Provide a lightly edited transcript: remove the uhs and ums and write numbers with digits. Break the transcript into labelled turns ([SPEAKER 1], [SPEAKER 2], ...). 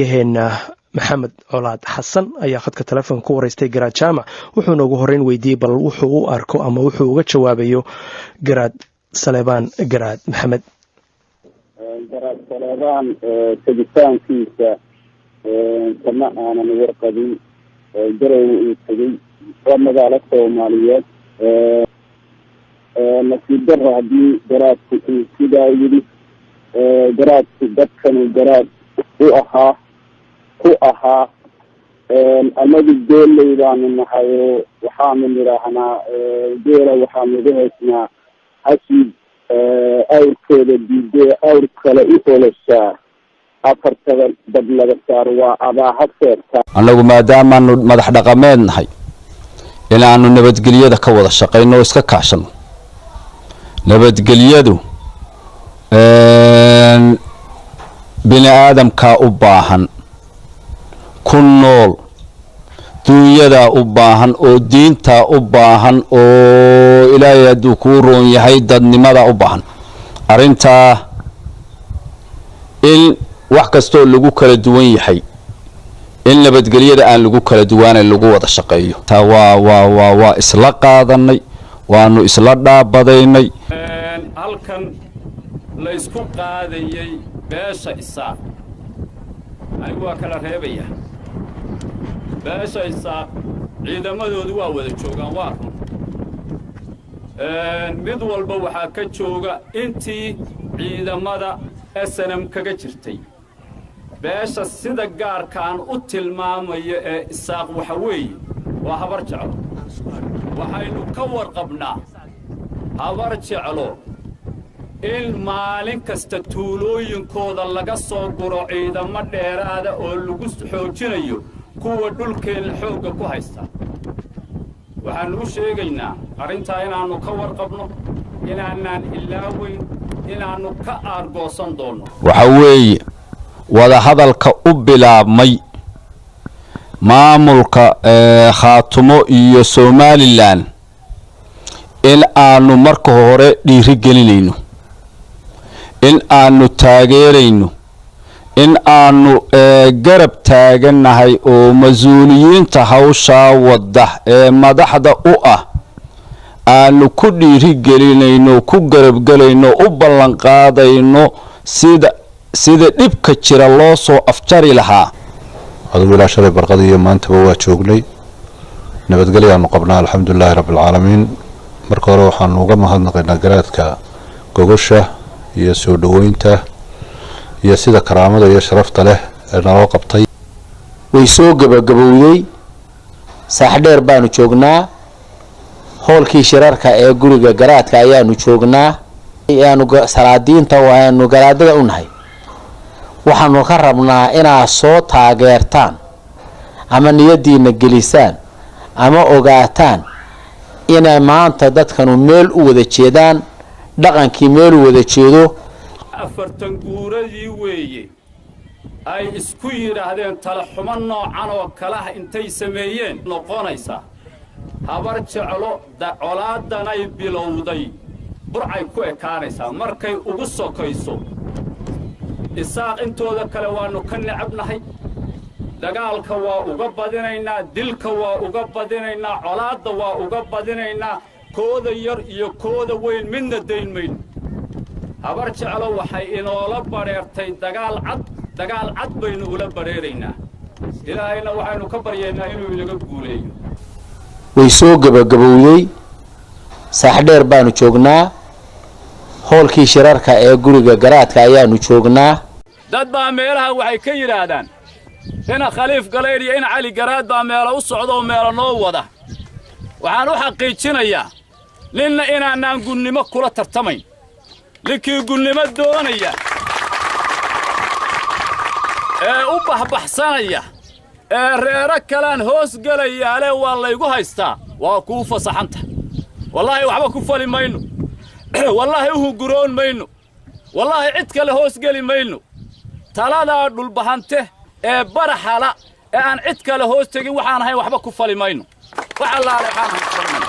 [SPEAKER 1] Yaheena Maxamed Colaad Xasan ayaa khadka telefoonka ku wareystay Garaad Jaamac, wuxuuna ugu horeyn weydiiyey bal wuxuu u arko ama wuxuu uga jawaabayo Garaad Saleebaan Garaad Maxamed.
[SPEAKER 2] Garaad Saleebaan tegitaankiisa kama aanan warqabin. Garowe uu tegey waa magaalo Soomaaliyeed. Nasiib daro haddii garaadku uu sidaa yidhi. Garaadku dadkanu garaad u ahaa ku ahaa. Anagu geeley baanu nahay oo waxaanu nidhaahnaa geela waxaanu uga haysnaa hashid awrkeeda diidee awr kale u oloshaa, afartada dab laga saar waa abaaha seerta.
[SPEAKER 3] Annagu maadaamaanu madax dhaqameed nahay, inaanu nabadgelyada ka wada shaqayno oo iska kaashano nabadgelyadu. Bini aadamkaa u baahan ku nool, duunyadaa u baahan oo diintaa u baahan oo Ilaahay hadduu kuu roon yahay dadnimadaa u baahan. Arrintaa in wax kastoo lagu kala duwan yahay in nabadgelyada aan lagu kala duwaanayn, lagu wada shaqeeyo, taa waa isla qaadanay, waanu isla dhaabadaynay.
[SPEAKER 4] Halkan la isku qaadayey beesha Isaaq, anigu waa kala reebaya. Beesha Isaaq ciidamadoodu waa wada joogaan, waa run. Mid walba waxaa ka jooga intii ciidamada SNM kaga jirtay. Beesha sida gaarkaan u tilmaamayo ee Isaaq waxa weeye waa Habar Jeclo. Waxaynu ka warqabnaa Habar Jeclo in maalin kasta tuulooyinkooda laga soo guro ciidamo dheeraada oo lagu xoojinayo kuwa dhulkeenna xoogga ku haysta. Waxaannu u sheegaynaa arrintaa inaannu ka warqabno, inaanaan ilaaweyn, inaannu ka aargoosan doonno.
[SPEAKER 3] Waxa weeye wadahadalka u bilaabmay maamulka Khaatumo iyo Somaliland in aanu marka hore dhiiri gelinayno, in aanu taageerayno, in aanu garab taagannahay oo mas-uuliyiinta hawshaa wadda ee madaxda u ah aanu ku dhiiri gelinayno, ku garabgelayno, u ballanqaadayno sida dhibka jira loo soo afjari lahaa.
[SPEAKER 5] Adugu ilaa shalay barqada iyo maantaba waa joognay. Nabadgelyaanu qabnaa, alxamdulilaahi rabbilcaalamiin. Marka hore waxaanu uga mahadnaqaynaa garaadka gogosha iyo soo dhoweynta iyo sida karaamada iyo sharafta leh ee naloo qabtay.
[SPEAKER 6] Way soo gebagabowday. Saaxdheer baanu joognaa, hoolkii shirarka ee guriga garaadka ayaanu joognaa. Aanu salaadiinta oo aanu garaadada u nahay, waxaanu ka rabnaa inaad soo taageertaan ama niyadiina gelisaan ama ogaataan inay maanta dadkanu meel u wada jeedaan, dhaqankii meel u wada jeedo.
[SPEAKER 4] 40 guuradii weeye ay isku yidhaahdeen tala xumo noocan oo kalaha intay sameeyeen noqonaysaa. Habar Jeclo colaadanay bilowday Burcay ku ekaanaysaa markay ugu sokayso. Isaaq intooda kale waannu ka necabnahay, dagaalka waa uga badinaynaa, dilka waa uga badinaynaa, colaadda waa uga badinaynaa. Kooda yar iyo kooda weyn midna dayn mayno. Habar Jeclo waxay inoola badheertay dagaal cad, dagaal cad baynu ula badheeraynaa. Ilaahayna waxaynu ka baryaynaa inuu inaga guuleeyo.
[SPEAKER 6] Way soo gebagabowday. Saaxdheer baanu joognaa, hoolkii shirarka ee guriga garaadka ayaanu joognaa.
[SPEAKER 4] Dad baa meelaha waxay ka yidhaahdaan ina Khaliif Galaydh iyo ina Cali Garaad baa meelo u socda oo meelo noo wada. Waxaan u xaqiijinayaa ninna inaanaan gunnimo kula tartamayn. Ninkii gunnimo doonaya ee u baxbaxsanaya ee reero kalaan hoos gelayaale, waa laygu haystaa, waa kuu fasaxanta. Wallaahi waxba ku fali mayno, wallaahi u hunguroon mayno, wallaahi cid kale hoos geli mayno. Taladaa Dhulbahante ee baraxala ee aan cid kale hoos tegin waxaan ahayn waxba ku fali mayno. Wax allaale waxaan ahayn ku fali mayno.